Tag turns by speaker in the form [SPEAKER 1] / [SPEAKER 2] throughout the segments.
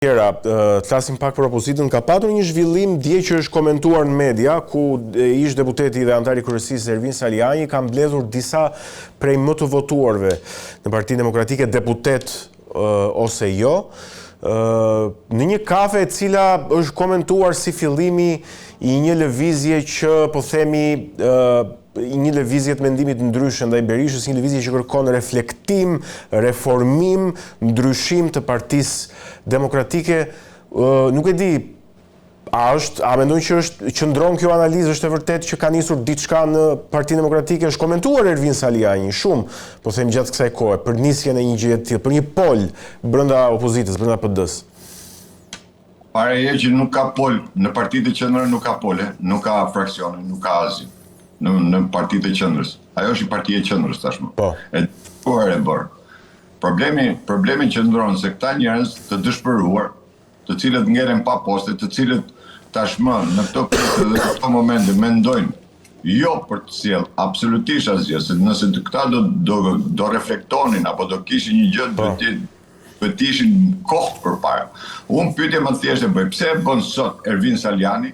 [SPEAKER 1] Tjera, të flasim pak për opozitën, ka patur një zhvillim dje që është komentuar në media, ku ish deputeti dhe anëtari i kryesisë Ervin Salianji ka mbledhur disa prej më të votuarve në Partinë Demokratike, deputetë ose jo, në një kafe e cila është komentuar si fillimi i një lëvizje që po themi një lëvizje të mendimit ndryshe ndaj Berishës, një lëvizje që kërkon reflektim, reformim, ndryshim të Partisë Demokratike. Nuk e di, a është, a mendon që është qëndron kjo analizë, është e vërtetë që ka nisur diçka në Partinë Demokratike, është komentuar Ervin Salianji shumë, po them gjatë kësaj kohe, për nisjen e një gjëje të tillë, për një pol brenda opozitës, brenda
[SPEAKER 2] PD-së. Para e që nuk ka pol, në partitë e qendrës nuk ka pole, nuk ka fraksione, nuk ka asgjë. Në, në partitë e qendrës. Ajo është një parti e qendrës tashmë.
[SPEAKER 1] Po.
[SPEAKER 2] E duar e bërë. Problemi, problemi qëndron se këta njerëz të dëshpëruar, të cilët ngelen pa poste, të cilët tashmë në këto kushte dhe në këto momente mendojnë jo për të sjellë absolutisht asgjë, se nëse këta do do do reflektonin apo do kishin një gjë, do po. të Duhet të ishin kohë përpara. Unë pyetje më të thjeshtë e bëj, pse e bën sot Ervin Salianji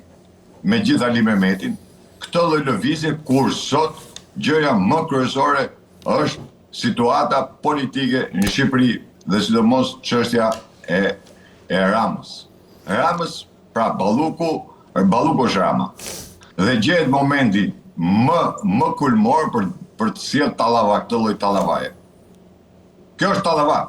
[SPEAKER 2] me gjithë Alimehmetin këtë lloj lëvizje kur sot gjëja më kryesore është situata politike në Shqipëri dhe sidomos çështja e e Ramës. Ramës, pra Balluku, Balluku është Rama. Dhe gjehet momenti më më kulmor për për të sjellë tallava, këtë lloj tallavaje. Kjo është tallava.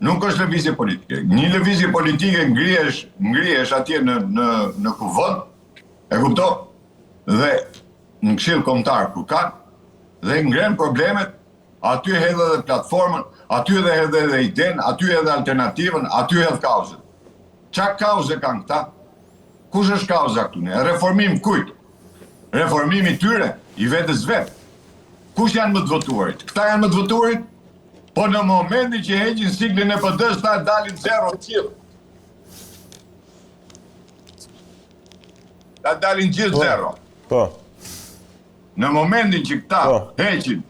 [SPEAKER 2] Nuk është lëvizje politike. Një lëvizje politike ngrihesh, ngrihesh atje në në në kuvend, e kupton? Dhe në Këshill Kombëtar kur kanë dhe ngren problemet, aty hedh edhe platformën, aty edhe hedh edhe idenë, aty edhe alternativën, aty hedh kauzën. Ça kauze kanë këta? Kush është kauza këtu ne? Reformim kujt? Reformimi i tyre, i vetes vet. Kush janë më të votuarit? Këta janë më të votuarit? Po në momentin që heqin siglën e PD-së, ta dalin zero të gjithë. Ta dalin gjithë po, zero.
[SPEAKER 1] Po.
[SPEAKER 2] Në momentin që këta po. heqin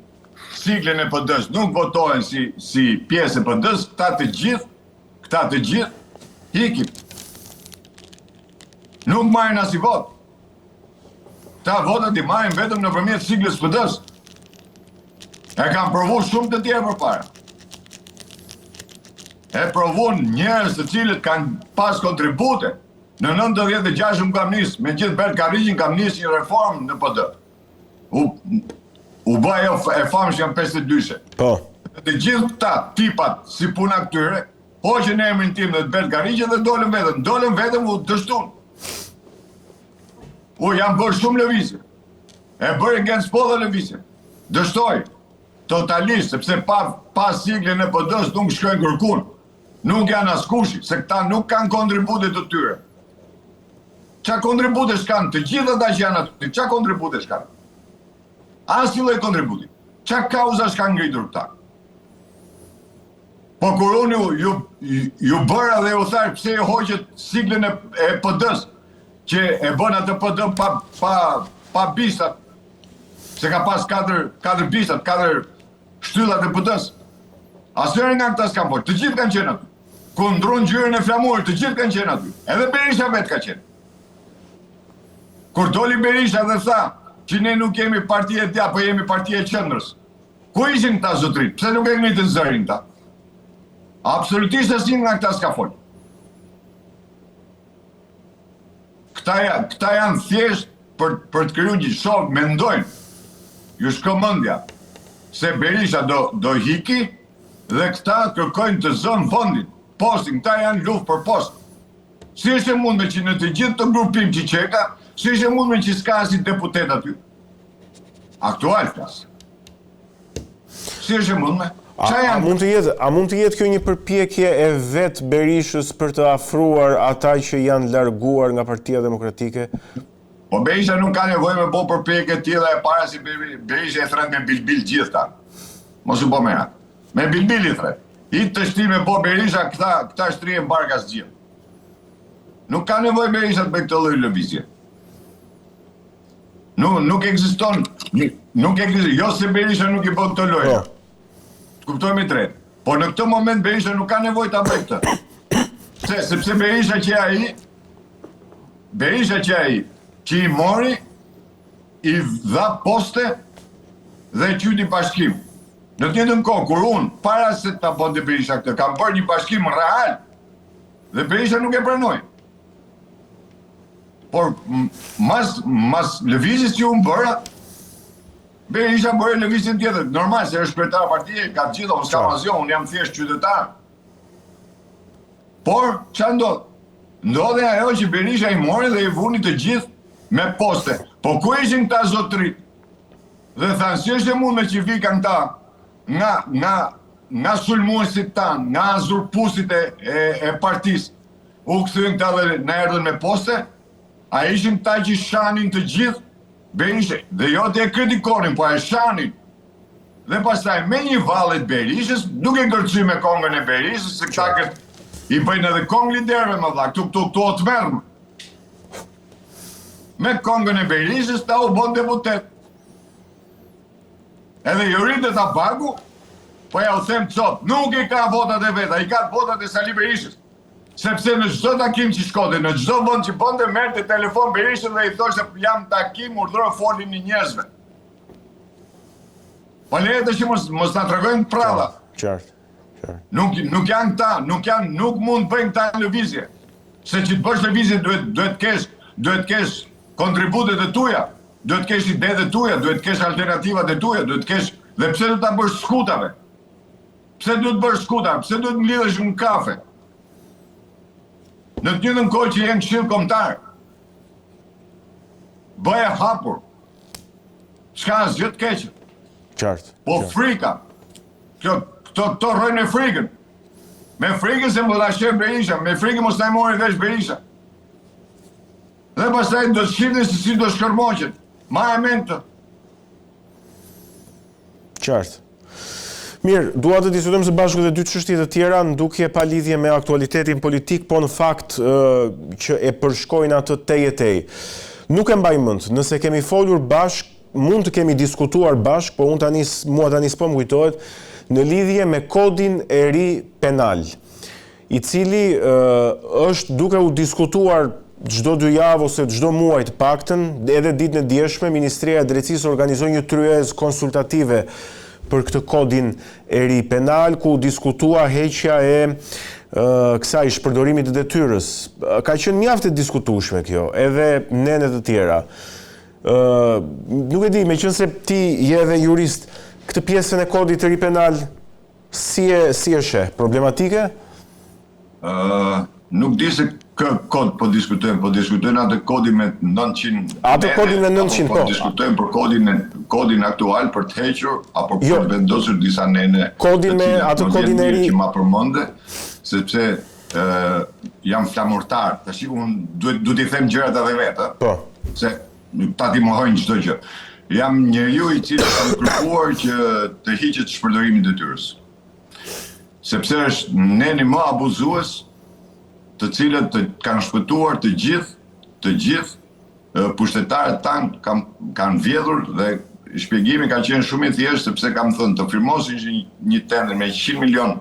[SPEAKER 2] siglën e PD-së, nuk votohen si, si pjesë e PD-së, këta të gjithë, këta të gjithë, ikin. Nuk marrin asnjë votë. Këta votat i marrin vetëm nëpërmjet siglës PD-së. E kanë provu shumë të tjerë përpara. E provun njerëz të cilët kanë pas kontribute. Në 96 unë kam nis, me gjithë Bert Karriqin kam nis një reformë në PD. U, u bë ajo e famshmja 52-she.
[SPEAKER 1] Po.
[SPEAKER 2] Të gjithë këta tipat si puna këtyre, hoqën emrin tim dhe të Bert Karriqin dhe dolën vetëm. Dolën vetëm u dështun. U janë bërë shumë lëvizje. E bëri Genc Pollo lëvizje. Dështoi. Totalisht, sepse pa, pa siglën e PD-së nuk shkojnë kërkun. Nuk janë askushi, se këta nuk kanë kontribute të tyre. Ça kontributesh kanë të gjithë ata që janë aty, ça kontributesh kanë? Asnjë lloj kontributi. Ça kauzash kanë ngritur këta? Po kur unë ju, ju, ju bëra dhe ju thashë pse i hoqët siglën e, e PD-së, që e bën atë PD pa, pa, pa bishtat, se ka pas katër, katër bishtat, katër shtyllat e PD-së. Asnjëri nga këta s'kanë folë, të gjithë kanë qenë aty. Kur ndrrun ngjyrën e flamurit, të gjithë kanë qenë aty. Edhe Berisha vetë ka qenë. Kur doli Berisha dhe tha që ne nuk jemi parti e djathtë, po jemi parti e qendrës. Ku ishin këta zotërinj? Pse nuk e ngritën zërin këta? Absolutisht asnjë nga këta s'ka fol. Këta janë, këta janë thjesht për për të krijuar një shoh, mendojnë. Ju shko mendja se Berisha do do hiki dhe këta kërkojnë të zënë vendin, postin, këta janë luftë për post. Si është e mundme që në të gjithë të grupim që qeka, si është e mundme që s'ka asnjë deputet aty? Aktual flas. Si është e mundme?
[SPEAKER 1] A, a mund të jetë, a mund të jetë kjo një përpjekje e vetë Berishës për të afruar ata që janë larguar nga Partia Demokratike?
[SPEAKER 2] Po Berisha nuk ka nevojë me bo përpjekje të tilla e para si Berisha i thret me bilbil gjithë ta. Mos u bo merak. Me bilbil i thret. I të shti me bo Berisha këta, këta shtrihen barkas gjithë. Nuk ka nevojë Berisha të bëjë këtë lloj lëvizje. Nuk, nuk ekziston, nuk ekziston, jo se Berisha nuk i bën këto lojra. Po. Të kuptohemi drejt. Po në këtë moment Berisha nuk ka nevojë ta bëjë këtë. Pse? Sepse Berisha qe ai, Berisha qe ai, që i mori, i dha poste dhe e quajti bashkim. Në të njëjtën kohë, kur unë, para se ta bënte Berisha këtë, kam bërë një bashkim real, dhe Berisha nuk e pranoi. Por, mas, mas lëvizjes që unë bëra, Berisha bëri lëvizjen tjetër. Normal, se është kryetar partie, ka të gjitha, unë s'kam asgjë, unë jam thjesht qytetar. Por, ça ndodh? Ndodhi ajo që Berisha i mori dhe i vuni të gjithë me poste. Po ku ishin këta zotërit? Dhe thanë, si është e mundme që vikan këta nga, nga, nga sulmuesit tanë, nga uzurpuesit e, e, e partisë, u kthyen këta dhe na erdhën me poste? A ishin këta që shanin të gjithë? Berisha, dhe jo të e kritikonin, po e shanin. Dhe pastaj me një valle të Berishës, duke ngërcy me kongën e Berishës, se këta kët, i bëjnë edhe kongë liderëve më vlla, këtu këtu këtu o të merrmë. Me kongën e Berishës, ta u bon deputet. Edhe Jorida Tabaku, po ja u them sot, nuk i ka votat e veta, i ka votat e Sali Berishës. Sepse në çdo takim që shkonte, në çdo vend që bënte, merrte telefon Berishën dhe i thoshte jam takim, urdhëro folini njerëzve. Po le të që mos, mos na tregojnë pralla.
[SPEAKER 1] Qartë. Qartë.
[SPEAKER 2] Nuk, nuk janë këta, nuk janë, nuk mund të bëjnë këta lëvizje. Se që të bësh lëvizje duhet duhet të kesh, duhet të kesh kontributet e tuaja, duhet të kesh idetë e tuaja, duhet të kesh alternativat e tuaja, duhet të kesh dhe pse do ta bësh skutave? Pse duhet të bësh skuta? Pse duhet të mblidhesh në kafe? Në të njëjtën kohë që je në Këshill Kombëtar. Bëje hapur. S'ka asgjë të keqe.
[SPEAKER 1] Qartë.
[SPEAKER 2] Po frika. Kjo këto këto rrojnë me frikën. Me frikën se mos ta sheh Berisha, me frikën mos ta mori vesh Berisha. Dhe pastaj do të shihni se si do shkërmoqen. Ma e mend të.
[SPEAKER 1] Qartë. Mirë, dua të diskutojmë së bashku edhe dy çështje të tjera, në dukje pa lidhje me aktualitetin politik, po në fakt që e përshkojnë atë tej e tej. Nuk e mbaj mend, nëse kemi folur bashkë, mund të kemi diskutuar bashkë, po unë tani mua tani s'po më kujtohet, në lidhje me kodin e ri penal. i cili është duke u diskutuar çdo dy javë ose çdo muaj të paktën, edhe ditën e djeshme Ministria e Drejtësisë organizoi një tryezë konsultative për këtë kodin e ri penal, ku u diskutua heqja e kësaj shpërdorimit të detyrës. Ka qenë mjaft e diskutueshme kjo, edhe nene të tjera. Nuk e di, meqenëse ti je edhe jurist, këtë pjesën e kodit të ri penal Si e si e sheh? Problematike?
[SPEAKER 2] Ë, nuk di se kë kod po diskutojmë, po diskutojmë atë kodin me 900
[SPEAKER 1] Atë kodin me 900,
[SPEAKER 2] po. Po diskutojmë për kodin e kodin aktual për të hequr apo për jo. të vendosur disa nene.
[SPEAKER 1] Kodin me atë kodin e ri
[SPEAKER 2] që ma përmende, sepse ë jam flamurtar. Tash unë duhet duhet t'i them gjërat edhe vetë, ë?
[SPEAKER 1] Po.
[SPEAKER 2] Se Këta t'i mohojnë çdo gjë. Jam njeriu i cili kam kërkuar që të hiqet shpërdorimi i detyrës. Sepse është neni më abuzues të cilët të kanë shpëtuar të gjithë, të gjithë pushtetarët tanë kanë kanë vjedhur dhe shpjegimi ka qenë shumë i thjeshtë sepse kam thënë të firmosësh një, një tender me 100 milion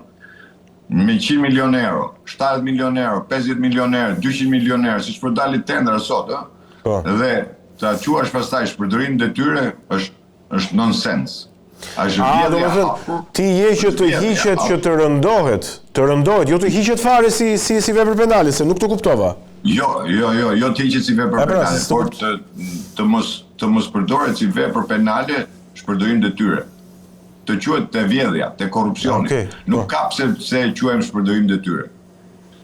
[SPEAKER 2] me 100 milion euro, 70 milion euro, 50 milion euro, 200 milion euro, siç po dalin tendera sot, ë? Po. Dhe ta quash pastaj shpërdorim detyre është është nonsens.
[SPEAKER 1] Është vjedhje. Domethënë, ti je që të hiqet që të rëndohet, të rëndohet, jo të hiqet fare si si si vepër penale, se nuk të kuptova.
[SPEAKER 2] Jo, jo, jo, jo të hiqet si vepër pra, penale, por të të mos të mos përdoret si vepër penale shpërdorim detyre. Të quhet te vjedhja, te korrupsioni. Okay, nuk po. ka pse pse e quajmë shpërdorim detyre.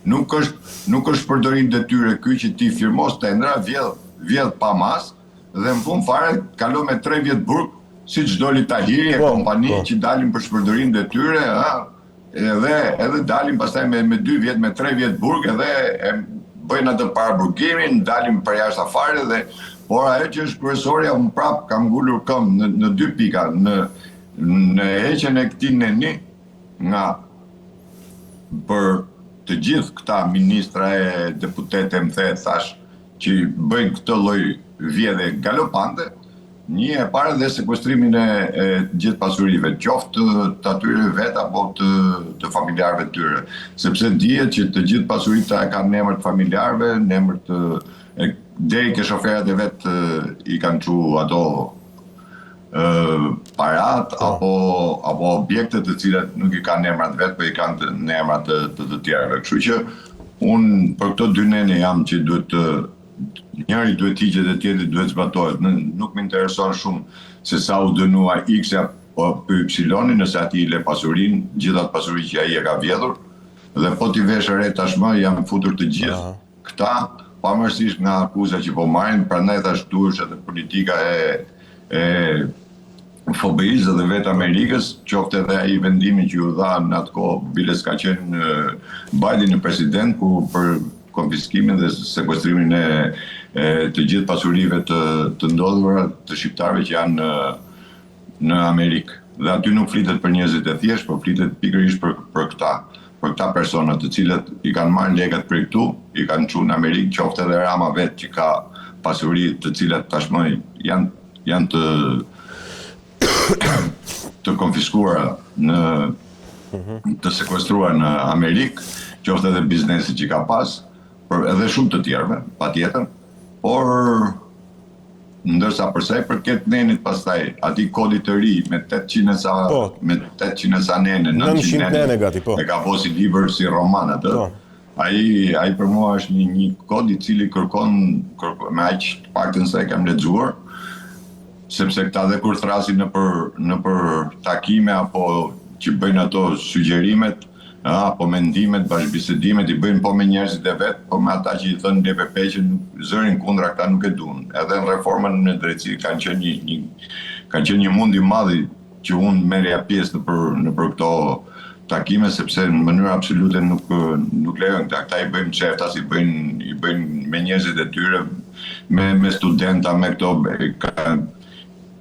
[SPEAKER 2] Nuk është nuk është shpërdorim detyre ky që ti firmos tendra, vjedh vjedh pa masë dhe në fund fare kalon me 3 vjet burg, siç doli Tahiri e po, kompani po. që dalin për shpërdorim detyre, ë, edhe edhe dalin pastaj me me 2 vjet, me 3 vjet burg edhe e bëjnë atë paraburgimin, dalin përjashta fare dhe por ajo që është kryesorja unë prap kam ngulur këmbë në në dy pika, në në heqjen e këtij neni nga për të gjithë këta ministra e deputetë e më the thash që bëjnë këtë lloj vjedhje galopante. Një e para dhe sekuestrimin e, e gjithë pasurive, qoftë të atyre vetë apo të, të familjarëve të tyre. Sepse dihet që të gjithë pasuritë e kanë në emër të familjarëve, në emër të e, deri ke shoferat e vet i kanë çu ato ë parat po. apo apo objekte të cilat nuk i kanë në emrat vet, po i kanë të, në emra të të, të tjerëve. Kështu që unë për këto dy nene jam që duhet të njëri duhet të hiqet e tjetri duhet zbatohet. Në, nuk më intereson shumë se sa u dënua X apo Y, nëse atij i le pasurinë, gjithë atë pasuri që ai e ka vjedhur, dhe po t'i vesh re tashmë janë futur të gjithë këta, pavarësisht nga akuza që po marrin, prandaj thash këtu është edhe politika e e FBI-së dhe vetë Amerikës, qoftë edhe ai vendimi që ju dha në atë kohë, bile s'ka qenë Biden në president, ku për konfiskimin dhe sekuestrimin e, e të gjithë pasurive të, të ndodhura të shqiptarëve që janë në, në Amerikë. Dhe aty nuk flitet për njerëzit e thjeshtë, por flitet pikërisht për, për këta, për këta persona të cilët i kanë marrë lekët prej këtu, i kanë çuar në Amerikë, qoftë edhe Rama vetë që ka pasuri të cilat tashmë janë janë të të konfiskuara në të sekuestruar në Amerikë, qoftë edhe biznesi që ka pas, por edhe shumë të tjerëve, patjetër, por ndërsa për sa i përket nenit pastaj, atij kodit të ri me 800 e sa po. me 800 e sa nene,
[SPEAKER 1] 900 nene, nene gati, po.
[SPEAKER 2] E ka bo si libër si roman atë. Po. Ai ai për mua është një një kod i cili kërkon, kërkon me aq të paktën sa e kam lexuar, sepse këta dhe kur thrasin nëpër nëpër takime apo që bëjnë ato sugjerimet, ë, apo mendimet, bashkëbisedimet i bëjnë po me njerëzit e vet, po me ata që i thonë lepe peqen, zërin kundra këta nuk e duan. Edhe në reformën në drejtësi kanë qenë një, një kanë qenë një mund i madh që unë merrja pjesë nëpër nëpër këto takime sepse në mënyrë absolute nuk nuk lejojnë këta. Këta i bëjnë fshehtas, i bëjnë i bëjnë me njerëzit e tyre, me me studenta, me këto ka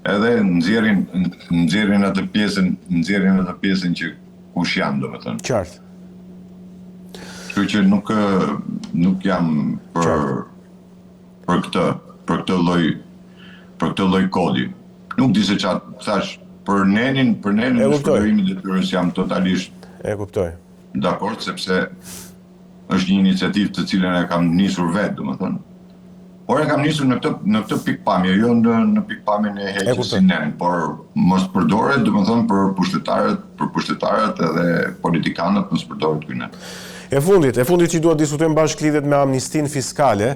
[SPEAKER 2] edhe nxjerrin nxjerrin atë pjesën, nxjerrin atë pjesën që kush janë, domethënë.
[SPEAKER 1] Qartë.
[SPEAKER 2] Kështu që nuk nuk jam për Qartë. për këtë, për këtë lloj për këtë lloj kodi. Nuk di se ça thash për nenin, për nenin e shpërdorimit të detyrës jam totalisht
[SPEAKER 1] E kuptoj.
[SPEAKER 2] Dakord sepse është një iniciativë të cilën e kam nisur vetë, domethënë. Por e kam nisur në këtë në këtë pikëpamje, jo në në pikëpamjen e heqjes si nen, por mos përdoret, domethënë për pushtetarët, për pushtetarët edhe politikanët mos përdoret ky
[SPEAKER 1] nen. E fundit, e fundit që dua të diskutojmë bashkë lidhet me amnistinë fiskale.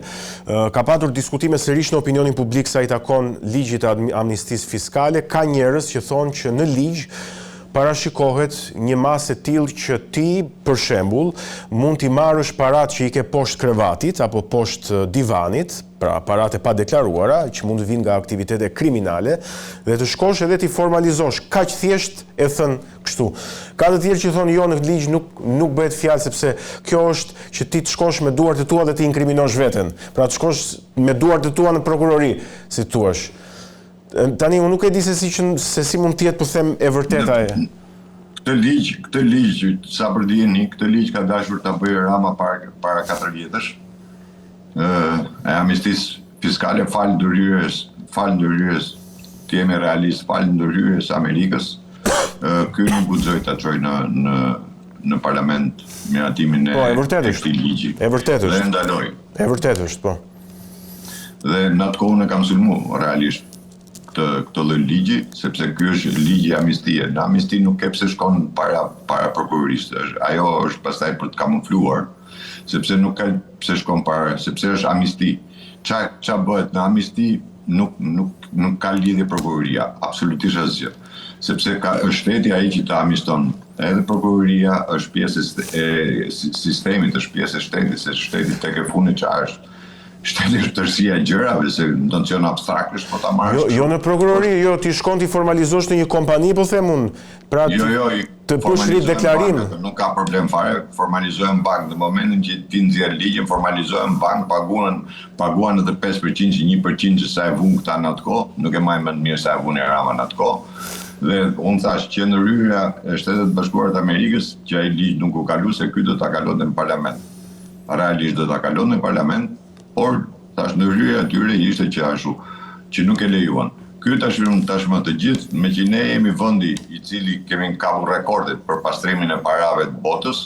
[SPEAKER 1] Ka patur diskutime sërish në opinionin publik sa i takon ligjit të amnistisë fiskale. Ka njerëz që thonë që në ligj parashikohet një masë e tillë që ti, për shembull, mund t'i marrësh paratë që i ke poshtë krevatit apo poshtë divanit, pra paratë e padeklaruara, që mund të vijnë nga aktivitete kriminale, dhe të shkosh edhe t'i formalizosh, kaq thjesht e thënë Kështu. Ka të tjerë që thonë jo në këtë ligj nuk nuk bëhet fjalë sepse kjo është që ti të shkosh me duart e tua dhe të inkriminosh veten. Pra të shkosh me duart e tua në prokurori, si të thuash. Tani unë nuk e di se si që se si mund të jetë po them e vërteta
[SPEAKER 2] e. Këtë ligj, këtë ligj, sa për dijeni, këtë ligj ka dashur ta bëjë Rama para para 4 vjetësh. Ë, e amnistisë fiskale falë ndërhyrjes, falë ndërhyrjes, të jemi realist, falë ndërhyrjes së Amerikës, ky nuk guxoi ta çojë në në në parlament miratimin e,
[SPEAKER 1] po, e vërtetë
[SPEAKER 2] është. këtij ligji.
[SPEAKER 1] E vërtetë
[SPEAKER 2] është. Dhe ndaloi.
[SPEAKER 1] E vërtetë është, po.
[SPEAKER 2] Dhe në atë kohë unë e kam sulmu realisht këtë këtë lloj ligji, sepse ky është ligji amnistie. Në amnisti nuk ke pse shkon para para prokurorisë. Është ajo është pastaj për të kamufluar, sepse nuk ka pse shkon para, sepse është amnisti. Ça ça bëhet në amnisti nuk nuk nuk ka lidhje prokuroria, absolutisht asgjë. Sepse ka është shteti ai që të amniston. Edhe prokuroria është pjesë e, e sistemit, është pjesë e shtetit, se shteti tek e fundit ça është. Shteti është tërësia e gjërave, se në nocion abstrakt është po ta
[SPEAKER 1] marrësh. Jo, jo në prokurori, jo, ti shkon t'i formalizosh në një kompani, po them unë. Pra
[SPEAKER 2] jo, jo,
[SPEAKER 1] të bësh rideklarim.
[SPEAKER 2] Nuk ka problem fare, formalizohen në bankë në momentin që ti nxjerr ligjin, formalizohen në bankë, paguan, paguan edhe 5% që 1% që sa e vunë këta në atë kohë, nuk e maj mend mirë sa e vuni Rama në atë kohë. Dhe unë thash që ndërhyrja e Shteteve të Bashkuara të Amerikës, që ai ligj nuk u kalu se ky do ta kalonte në parlament. Realisht do ta kalonte në parlament, por thash ndërhyrja e tyre ishte që ashtu, që nuk e lejuan. Ky tashmë tashmë të gjithë, meqë ne jemi vendi i cili kemi kapur rekordet për pastrimin e parave të botës,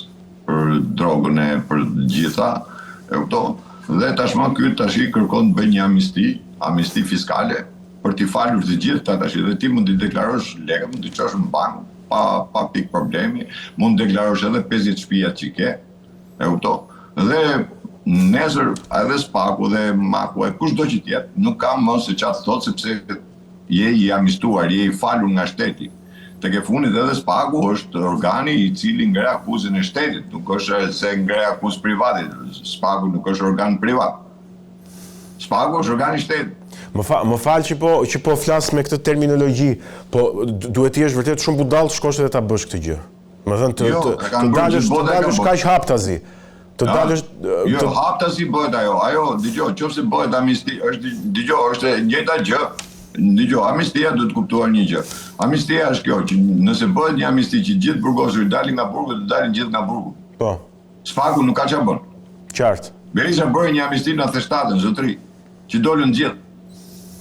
[SPEAKER 2] për drogën e për të gjitha, e kupton? Dhe tashmë ky tashi kërkon të bëjë një amnisti, amnisti fiskale për t'i falur të gjithë këta tashi dhe ti mund t'i deklarosh lekët, mund t'i çosh në bankë pa pa pikë problemi, mund të deklarosh edhe 50 shtëpia që ke, E kupton? Dhe nesër edhe Spaku dhe Maku e kushdo që të jetë, nuk ka më se ça të thotë sepse je i amnistuar, je i falur nga shteti. Tek e fundit edhe Spaku është organi i cili ngre akuzën e shtetit, nuk është se ngre akuzë private, Spaku nuk është organ privat. Spaku është organ i shtetit.
[SPEAKER 1] Më fa, më fal që po që po flas me këtë terminologji, po duhet të jesh vërtet shumë budall të shkosh edhe ta bësh këtë gjë. Me thënë të, jo, të, të dalësh, të dalësh kaq haptazi. Të dalësh...
[SPEAKER 2] Jo, të... haptazi bëhet ajo. Ajo, dëgjo, qoftë se bëhet amnisti, është, dëgjo, është e njëjta gjë. Dëgjo, amnistia duhet kuptuar një gjë. Amnistia është kjo, që nëse bëhet një amnisti që gjithë burgosurit dalin nga burgu, të dalin gjithë nga burgu.
[SPEAKER 1] Po.
[SPEAKER 2] Spaku nuk ka ça bën.
[SPEAKER 1] Qartë.
[SPEAKER 2] Berisha bëri një amnisti në 97-ën, zotri, që dolën gjithë.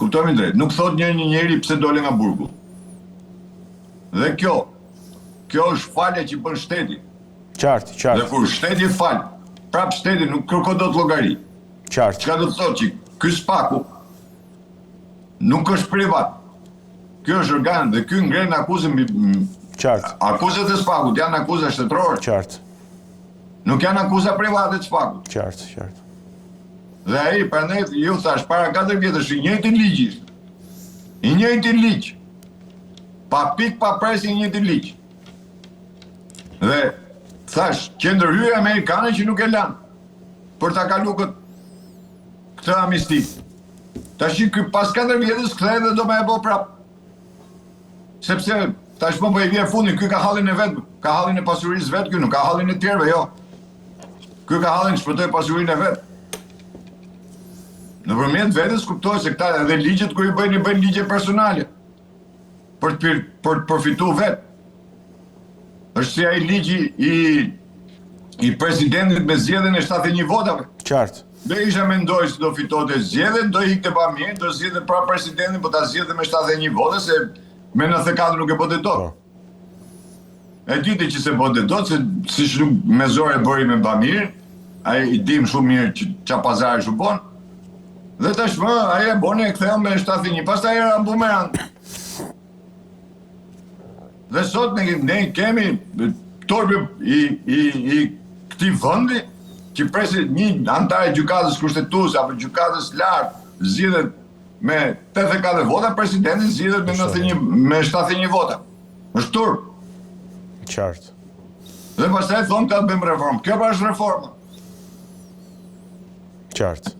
[SPEAKER 2] Kuptohemi drejt, nuk thotë një një njeri pse dole nga burgu. Dhe kjo, Kjo është falja që bën shteti.
[SPEAKER 1] Qartë, qartë.
[SPEAKER 2] Dhe kur shteti fal, prap shteti nuk kërkon dot llogari.
[SPEAKER 1] Qartë.
[SPEAKER 2] Çka do të thotë që ky spaku nuk është privat. Ky është organ dhe ky ngren akuzën mbi
[SPEAKER 1] Qartë.
[SPEAKER 2] Akuzat e spakut janë akuza shtetërore.
[SPEAKER 1] Qartë.
[SPEAKER 2] Nuk janë akuza private të spakut.
[SPEAKER 1] Qartë, qartë.
[SPEAKER 2] Dhe ai prandaj ju thash para 4 vjetësh i njëjti ligj ishte. I njëjti ligj. Pa pikë pa presje i njëjti ligj. Dhe thash, qe ndërhyrja amerikane që nuk e lanë për ta kalu këtë këtë amnisti. Tashi ky pas 4 vjetës kthehet dhe do me e bo prap. Sepse tashmë po i vjen fundi, ky ka hallin e vet, ka hallin e pasurisë vet, ky nuk ka hallin e tjerëve, jo. Ky ka hallin të shpëtojë pasurinë e vet. Nëpërmjet vetes kuptohet se këta edhe ligjet kur i bëjnë, i bëjnë ligje personale. Për të për të përfitu vet. Është si ai ligji i i presidentit me zgjedhjen e 71 votave.
[SPEAKER 1] Qartë.
[SPEAKER 2] Berisha mendoi se do fitonte zgjedhjet, do ikte Bamiri, do zgjidhte prapë presidentin, po ta zgjidhte me 71 vota se me 94 nuk e bënte dot. Po. E dinte që s'e bënte dot, se siç nuk me zor e bëri me Bamirin, ai i dim shumë mirë që ça pazaresh u bon, dhe tashmë ai e boni e ktheu me 71, pastaj era bumerang. Dhe sot ne, ne kemi turpi i, i, i këtij vendi që presi një anëtar i gjykatës kushtetuese apo gjykatës lartë zgjidhet me 84 vota, presidenti zgjidhet me 91 me 71 vota. Është turp.
[SPEAKER 1] Qartë.
[SPEAKER 2] Dhe pastaj thonë këta të bëjmë reformë. Kjo pra është reforma.
[SPEAKER 1] Qartë.